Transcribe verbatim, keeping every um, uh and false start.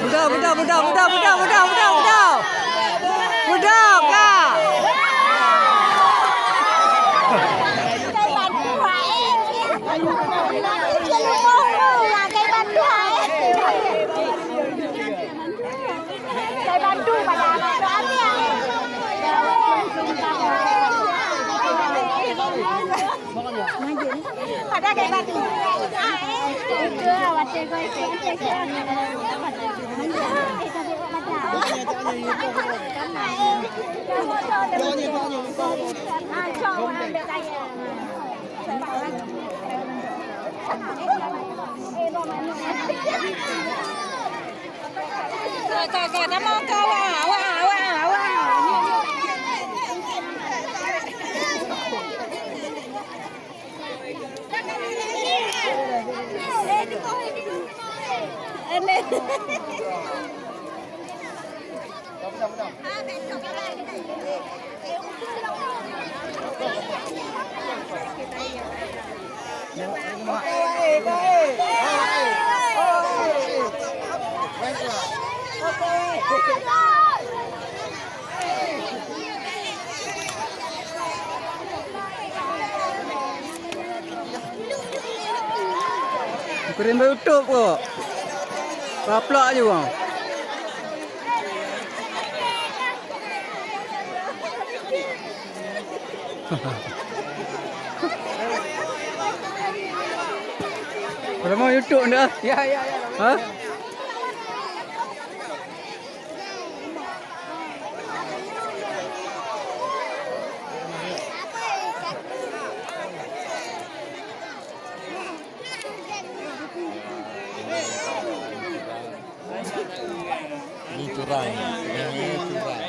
Beudôh, beudôh, beudôh, beudôh, beudôh, beudôh, beudôh, beudôh. Beudôh, Kak. Ka, ka, ka, tamong ka, awak, awak, awak, awak. Keurim bak YouTube kok. Paplak ju, bang. Promo YouTube dah. Ya, ya, ya. Ha? Ini curang, ini curang.